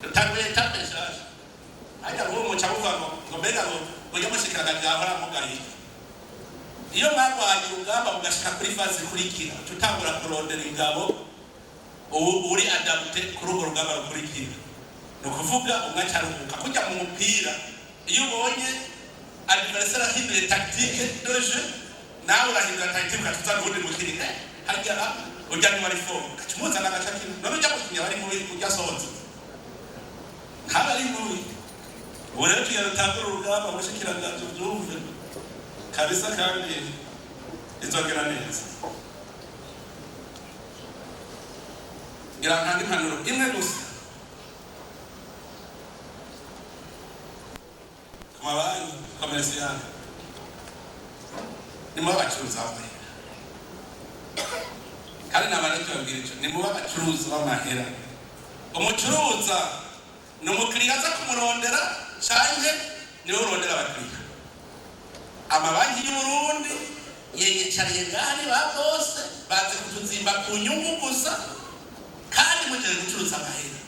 Dutanguye étape nshasha. Harya ubu muca muva ngo mbega ngo ujya mushikiranganje yahora amugaye. Iyo mwarwanye urugamba mugashika kuri phase ikurikira, tutangura kurondera ingabo ubu uri adapté kuri urwo rugamba rukurikira. Ni ukuvuga umwe acaruhuka kujya mu mupira. Iyo ubonye adversaire ahinduye tactique de jeu, nawe urahindura tactique, ukatuza n'uwundi mukinyi. Harya ujya ni wari fort, ugaca umuzana agaca kino. None ujya mukinyi aba ari mubi, ujya asohotse ntaba ari mubi. Ubu rero tugira dutangure urugamba, mushikiranganji, ubyumve kabisa, kandi izogera neza. Ngira ntanga impanuro imwe gusa ku mabanki commerciales: nimuba abacuruzi b'amahera. Kandi nabara tubabwira ico: nimuba abacuruzi b'amahera. Umucuruza ni umukiriya aza kumurondera, canke niwe urondera abakiriya? Amabanki y'u Burundi yiyicariye ngaha, ba bose bazi kutuzimba ku nyungu gusa, kandi mugiye gucuruza amahera.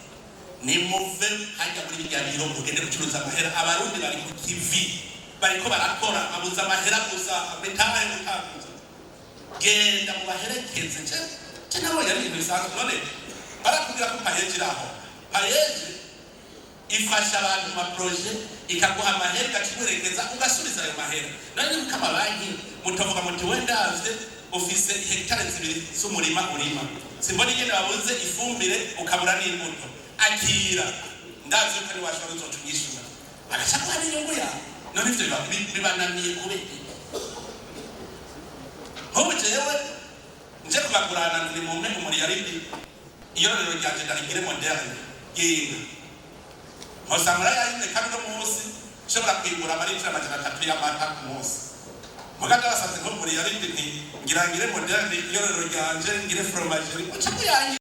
Nimuve hajya muri birya biro, mugende gucuruza amahera. Abarundi bari ku kivi, bariko barakora, babuze amahera gusa, mitahe gutanguza. Genda mubaherekeze. Je nabonye ari ibintu bisanzwe. None barakubwira ko PAEEJ iri aho. PAEEJ ifasha abantu mu ma projets, ikaguha amahera, igakiguherekeza, ugasubiza ayo mahera. None nibuka amabanki mutavuga muti: "We ndavye ufise hegitari 2 z'umurima urima, simbona ingene babuze ifumbire, ukabura n'imbuto, akira, ndazi yuko ari washobora uzoca unyishura," bagaca guha n'inyungu yawe. None ivyo bibananiye kubera iki? Nk'ubu jewe nje kubagurana, ni mumpe umuriyaridi, iyororero ryanje ndarigire moderne y'inka, nkosamura yayimwe. Kandi uno munsi nshobora kwigura amaritiro 300 y'amata ku munsi. Muga ndabasanze nko umuriyaridi, nti ngira ngire moderne iyororero ryanje, ngire fromagerie, uca muyangira.